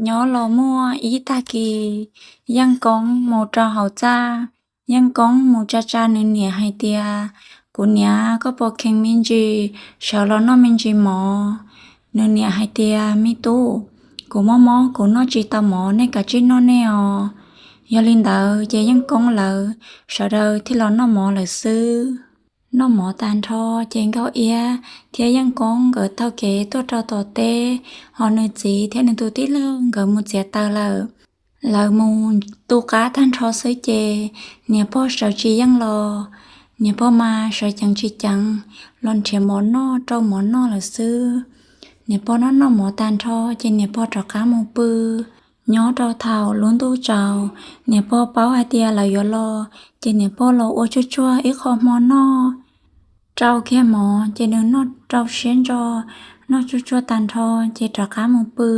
Nyob los muaj ib tag kis, Yeej Koob mus rau hauv txaj. Yeej Koob mus tsa tsa nws niam hais tias, Kuv niam, koj puas kheev me ntsis sawv los noj me ntsis mov? Nws niam hais tias, Me tub, kuv mob mob kuv noj tsis tau mov, nej kav tsij noj nej os. Yog li ntawd ces Yeej Koob lawv sawv daws thiaj los noj mov lawm xwb. Noj mov tag nrho ces Nkauj Iab thiab Yeej Koob nkawd taug kev tuaj rau tom teb, ho nws txiv thiab nws tus tij laug nkawd mus txiav taws lawm. Lawv mus tu qab tag nrho xwb ces niam pog sawv tsis yeej los, niam pog mas sawv ceev tsis ceev los nrhiav mov noj rau mov noj lawm xwb. Niam pog noj noj mov tag nrho ces niam pog rov qab mus pw. Nyob rau thaum lub ntuj tsaus, niam pog paub hais tias lawv yuav los, ces niam pog los ua tsuag tsuag ib qho hmo noj. Rau kiag mov ces nws noj rau siab ntso, noj tsuag tsuag tag nrho ces rov qab mus pw.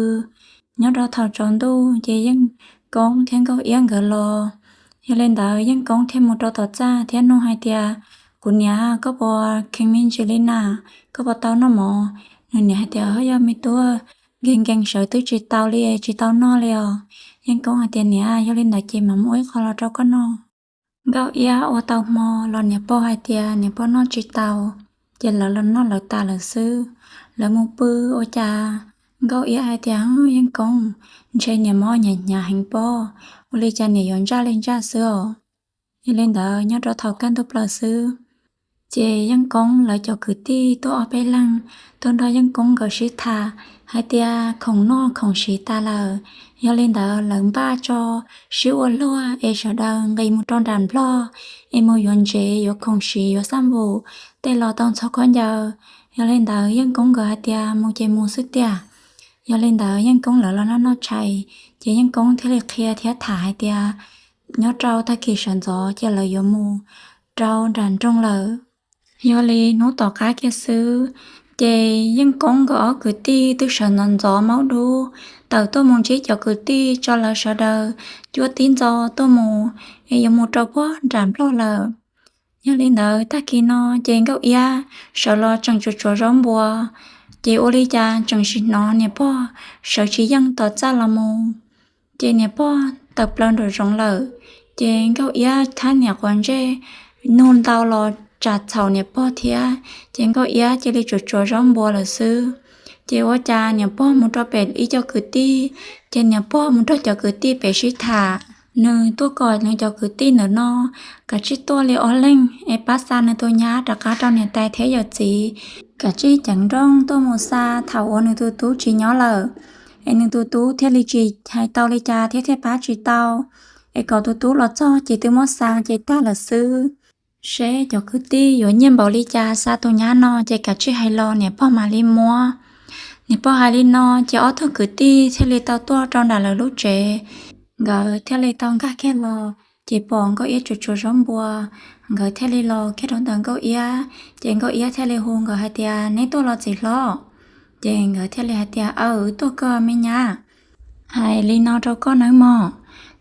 Nyob rau thaum tsaus ntuj ces Yeej Koob thiab Nkauj Iab nkawd los. Yog li ntawd Yeej Koob thiaj mus rau tom txaj thiab nug hais tias, Kuv niam, koj puas kheev me ntsis li na? Koj puas tau noj mov? Nws niam hais tias, Yog me tub, nkees nkees sawv twb tsis tau li, tsis tau noj li os. Yeej Koob hais tias, Niam, yog li ntawd ces mam muab ib qho los rau koj noj. Nkauj Iab ua tau hmo los niam pog hais tias niam pog noj tsis tau, ces lawv los noj lawv tas lawm xwb. Lawv mus pw ua cas Nkauj Iab hais tias, Yeej Koob, ntshe niam mob hnyav hnyav heev pob, ua li cas niam yuav ntsaj li ntsaj xwb os. Yog li ntawd nyob rau thaum kaj ntug plaws xwb, ces Yeej Koob lawv cov kwv tij tuaj ob peb leeg tuaj nrog Yeej Koob nkawd sib tham hais tias khoom noj khoom siv tas lawm. Yog li ntawd lawv npaj tso sib ua luag es sawv daws nqis mus rau nram Nplog es mus yuav ntsev, yuav khoom siv, yuav xab npum tej los tau ntxhov khaub ncaws. Yog li ntawd Yeej Koob nkawd hais tias mus ces mus xwb tiag. Yog li ntawd Yeej Koob lawv los noj noj tshais, ces Yeej Koob thiaj li qhia thiab tham hais tias nyob rau tag kis sawv ntxov ces lawv yuav mus rau nram nroog lawm. Yog li hnub tom qab kiag xwb, ces Yeej Koob nkawd ob kwv tij twb sawv ntxov ntxov maub dub tawm tuaj mus ntsib cov kwv tij tso lawv sawv daws cuab tib ntxo tuaj mus, es yuav mus rau puag nram Nplog lawm. Yog li ntawd tag kis no ces Nkauj Iab sawv los tseem tsuav tsuav zaub npua, ces ua li cas tseem sim hnov niam pog sawv tsis yeej tom txaj los mus. Ces niam pog tawm plaws nraum zoov lawm, ces Nkauj Iab thab niam quav ntsej, nug ntau los tsam txhaum niam pog thiab, ces Nkauj Iab cia li tsuav tsuav zaub npua lawm xwb. Ces ua cas niam pog mus rau pem ib co kwv tij, ces niam pog mus nrog cov kwv tij pem sib tham. Nws tuaj kom nws cov kwv tij ntawm no kav tsij tuaj li ob leeg es pab xa nws tus nyab rov qab rau niam tais thiab yawm txiv, kav tsij ceev nrooj tuaj mus xa thaum uas nws tus tub tsis nyob lawm, es nws tus tub thiaj li tsis hais tau li cas thiab thiaj pab tsis tau, es kom tus tub los txog ces twb muab xa ces tag lawm xwb. Seb cov kwv tij yuav nyiaj npaum li cas xa tus nyab no ces kav tsij hais los niam pog mam li muab. Niam pog hais li no ces ob tug kwv tij thiaj li tau tuaj rau nram lawv lub tsev. Nkawd thiaj li tau nkag kiag los, ces pom Nkauj Iab tsuav tsuav zaub npua. Nkawd thiaj li los kiag rau ntawm Nkauj Iab, ces Nkauj Iab thiaj li hu nkawd hais tias, Neb tuaj los txiv hlob? Ces nkawd thiaj li hais tias, Aw, wb tuaj koj me nyab. Hais li no rau koj nawb mog,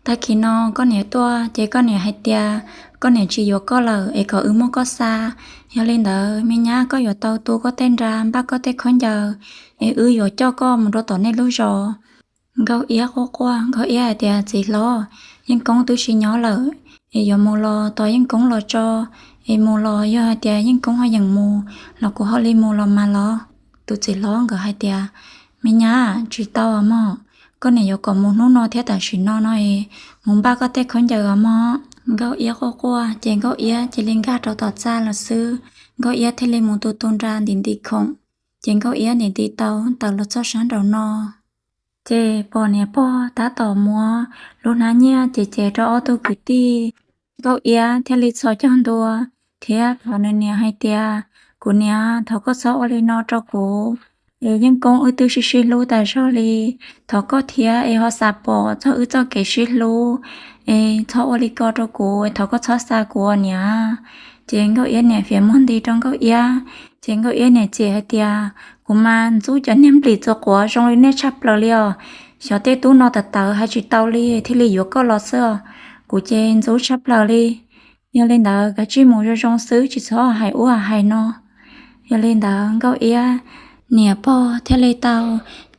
tag kis no koj niam tuaj ces koj niam hais tias koj niam tsis yuav koj lawm es kom wb muab koj xa. Yog li ntawd me nyab, koj yuav tau tu koj tej nra, npaj koj tej khaub ncaws, es wb yuav coj koj mus rau tom nej lub zos. Nkauj Iab quaj quaj, Nkauj Iab hais tias, Txiv hlob, Yeej Koob twb tsis nyob lawm, es yuav mus los tos Yeej Koob los tso, es mus los yog hais tias Yeej Koob ho yeem mus los kuv ho li mus los mas los. Tus txiv hlob nkawd hais tias, Me nyab, tsis tau mog, koj niam yuav kom mus hnub no thiab tam sim no no es mus npaj koj tej khaub ncaws os mog. Nkauj Iab quaj quaj ces Nkauj Iab cia li nkag rau tom txaj los xwb. Nkauj Iab thiaj li mus tu tu nra ntim ntim khoom, ces Nkauj Iab ntim ntim tau tawm los txog sab nraum no, ces pom niam pog tab tom muab lub hnab nyiaj ces ces rau ob tug kwv tij. Nkauj Iab thiaj li txhos caug ntua thiab thov nws niam hais tias, Kuv niam, thov koj txhob ua li no rau kuv, es Yeej Koob wb twb sib sib hlub tas zog li. Thov koj thiab es ho xam pom txog wb txoj kev sib hlub, es txhob ua li ko rau kuv, thov koj txhob xa kuv niam. Ces Nkauj Iab niam fiav muag nti rau Nkauj Iab, ces Nkauj Iab niam txawm hais tias, Kuv mas ntxub cov niag nplim txuas quav zoo li nej tshaj plaws li os. Xyov tej tub no tawv tawv hais tsis tau li thiaj li yuav koj los xwb os. Kuv ces ntxub tshaj plaws li. Yog li ntawd kav tsij mus zoo zoo xwb, tsis txhob hais ub hais no. Yog li ntawd Nkauj Iab Niam pog thiaj li tau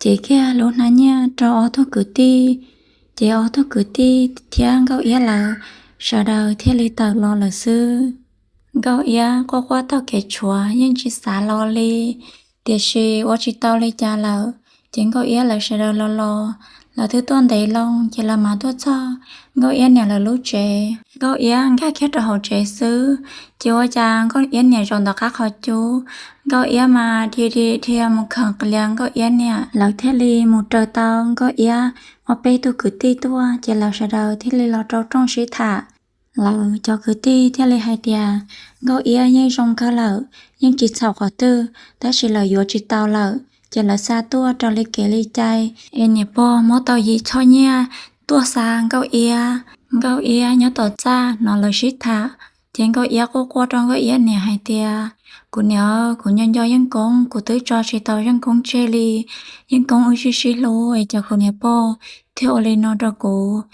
cev kiag lub hnab nyiaj rau ob tug kwv tij, ces ob tug kwv tij thiab Nkauj Iab lawv sawv daws thiaj li tawm los lawm xwb. Nkauj Iab quaj quaj taug kev tshuav yeej tsis xav los li, tiam sis ua tsis tau li cas lawm, ces Nkauj Iab lawv sawv daws los los, lawv twb tuaj ntev loo ces lawv mam tuaj txog Nkauj Iab niam lawv lub tsev. Nkauj Iab nkag kiag rau hauv tsev xwb, ces ua cas Nkauj Iab niam zaum ntawm qab qhov cub, Nkauj Iab mas dhia dhia dhia mus khawm qhia Nkauj Iab niam. Lawv thiaj li mus raws tau Nkauj Iab ob peb tug kwv tij tuaj, ces lawv sawv daws thiaj li los rau rooj sib tham. Lawv cov kwv tij thiaj li hais tias Nkauj Iab yeej zoo kawg lawm, yeej tsis txhaum qhov twg, tab sis lawv yuav tsis tau lawm, ces lawv xa tuaj raws li kev li cai, es niam pog muab tau yim txhoj nyiaj tuaj xa Nkauj Iab. Nkauj Iab nyob tom txaj hnov lawv sib tham, ces Nkauj Iab quaj quaj rau Nkauj Iab niam hais tias, kuv niam, kuv nco nco Yeej Koob, kuv twb tso tsis tau Yeej Koob tseg li. Yeej Koob wb sib sib hlub es cas kuv niam pog thiaj ua li no rau kuv.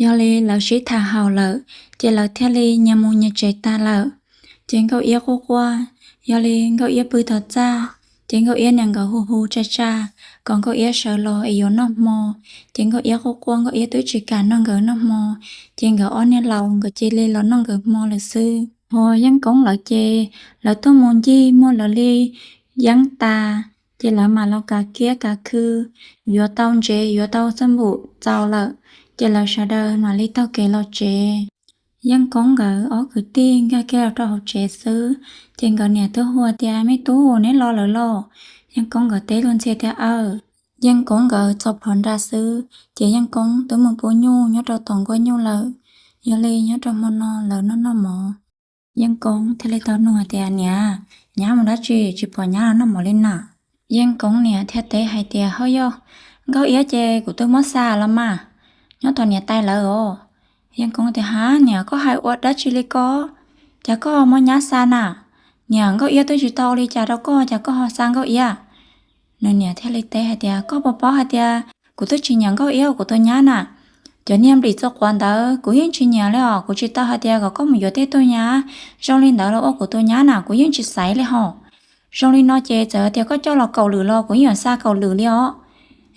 Yog li lawv sib tham haum lawm, ces lawv thiaj li nyias mus nyias tsev tas lawm. Ces Nkauj Iab quaj quaj, yog li Nkauj Iab pw tom txaj, ces Nkauj Iab niam nkawd hu hu tsa tsa kom Nkauj Iab sawv los es yuav noj hmo. Ces Nkauj Iab quaj quaj, Nkauj Iab twb tsis kam nrog nkawd noj hmo, ces nkawd ob niag laus nkawd cia li los noj nkawd hmo lawm xwb. Ho Yeej Koob lawv ces lawv tuaj mus ncig muag lawv li yeeb tas, ces lawv mam los kav kiab kav khw, yuav tau ntsev yuav tau xab npum txaus lawm, ces lawv sawv daws mam li taug kev los tsev. Yeej Koob nkawd ob kwv tij nkag kiag los rau hauv tsev xwb, ces nkawd niam twb hu tias, me tub, neb los lawm los? Yeej Koob nkawd teb luag ntxhi tias, aw. Yeej Koob nkawd txaus plhuav nra xwb, ces Yeej Koob twb mus pub nyuj nyob rau tom nkuaj nyuj lawm. Yog li nyob rau hmo no lawv noj noj mov, Yeej Koob thiaj li tau nug hais tias, niam, nyab mus dab tsi tsis pom nyab los noj mov li na? Yeej Koob niam thiaj teb hais tias, ho yog Nkauj Iab ces kuv twb muab xa los mas, nyob tom niam tais lawv os. Yeej Koob tias, ha, niam, koj hais ua dab tsi li ko? Cas koj muab nyab xa na? Niam, Nkauj Iab twb tsis tau ua li cas rau koj, cas koj ho xa Nkauj Iab? Nws niam thiaj li teb hais tias, koj puas paub hais tias kuv twb tsis nyiam Nkauj Iab ua kuv tus nyab na. Cov niag nplim txua quav ntawd kuv yeej tsis nyiam li os, kuv tsis tau hais tias kom koj mus yuav tej tug nyab zoo li ntawd los ua kuv tus nyab na, kuv yeej tsis xaiv li hos. Zoo li no ces txawm tias koj coj los kaum lwm los kuv yeej yuav xa kaum lwm li os.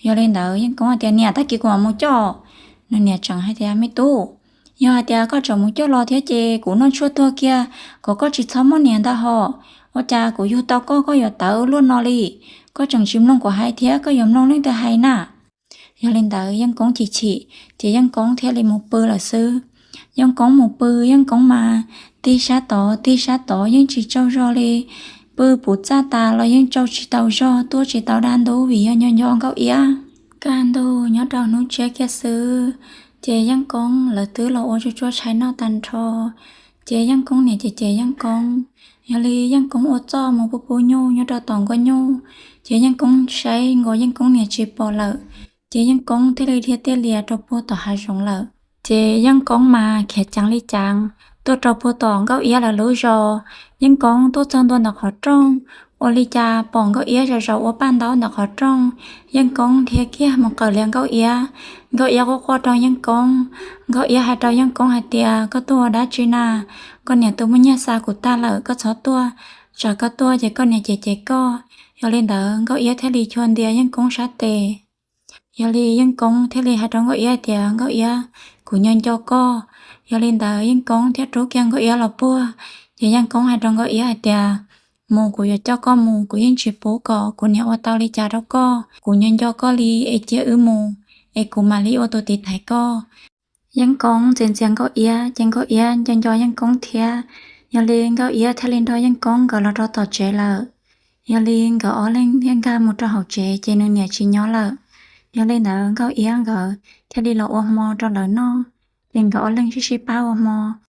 Yog li ntawd Yeej Koob hais tias, niam, tag kis kuv mam mus coj. Nws niam tseem hais tias, me tub, yog hais tias koj tseem mus coj los thiab ces kuv noj tshuaj tuag kiag kom koj tsis txhob muaj niam ntag hos. Ua cas kuv yug tau koj, koj yuav tawv luaj no li? Koj tseem tsis mloog kuv hais thiab koj yuav mloog leej twg hais na? Yog li ntawd Yeej Koob chim chim, ces Yeej Koob thiaj li mus pw lawm xwb. Yeej Koob mus pw, Yeej Koob mas tig sab tod tig sab tod yeej tsis tsaug zog li. Pw puv txaj tas los yeej tsaug tsis tau zog, tuaj tsis tau dab ntub vim yog nco nco Nkauj Iab. Kaj ntug nyob rau hnub tshiab kiag xwb, ces Yeej Koob lawv twb los ua tsuag tsuag tshais noj tag nrho, ces Yeej Koob niam ces ces Yeej Koob. Yog li Yeej Koob ua txuj mus pub pub nyuj nyob rau tom nkuaj nyuj, ces Yeej Koob saib nkaus Yeej Koob niam tsis pom lawm, ces Yeej Koob thiaj li dhia tiaj lias rau puag tom hav zoov lawm. Ces Yeej Koob mas khiav ceev li ceev tuaj rau puag tom Nkauj Iab lawv lub zos. Yeej Koob tuaj txog ntua ntawm qhov rooj, ua li cas pom Nkauj Iab zaum zaum ua paj ntaub ntawm qhov rooj. Yeej Koob dhia kiag mus qawm lias Nkauj Iab. Nkauj Iab quaj quaj rau Yeej Koob. Nkauj Iab hais rau Yeej Koob hais tias, koj tuaj ua dab tsi na? Koj niam tus muaj nyiaj xa kuv tag lawm, koj txhob tuaj, tsam koj tuaj ces koj niam cem cem koj. Yog li ntawd Nkauj Iab thiaj li chua ntia Yeej Koob sab tes. Yog li Yeej Koob thiaj li hais rau Nkauj Iab hais tias, Nkauj Iab, kuv nco nco koj. Yog li ntawd Yeej Koob thiaj rub kiag Nkauj Iab los puag, ces Yeej Koob hais rau Nkauj Iab hais tias, mus, kuv yuav coj koj mus, kuv yeej tsis pub kom kuv niam ua tau li cas rau koj. Kuv nco nco koj li, es cia wb mus, es kuv mam li ua tus tiv thaiv koj. Yeej Koob ntxias ntxias Nkauj Iab, ces Nkauj Iab nco nco Yeej Koob thiab. Yog li Nkauj Iab thiaj li nrog Yeej Koob nkawd los rau tom tsev lawm. Yog li nkawd ob leeg thiaj nkag mus rau hauv tsev, ces nws niam tsis nyob lawm. Yog li ntawd Nkauj Iab nkawd thiaj li los ua hmo rau lawv noj, ces nkawd ob leeg sib sib pab ua hmo.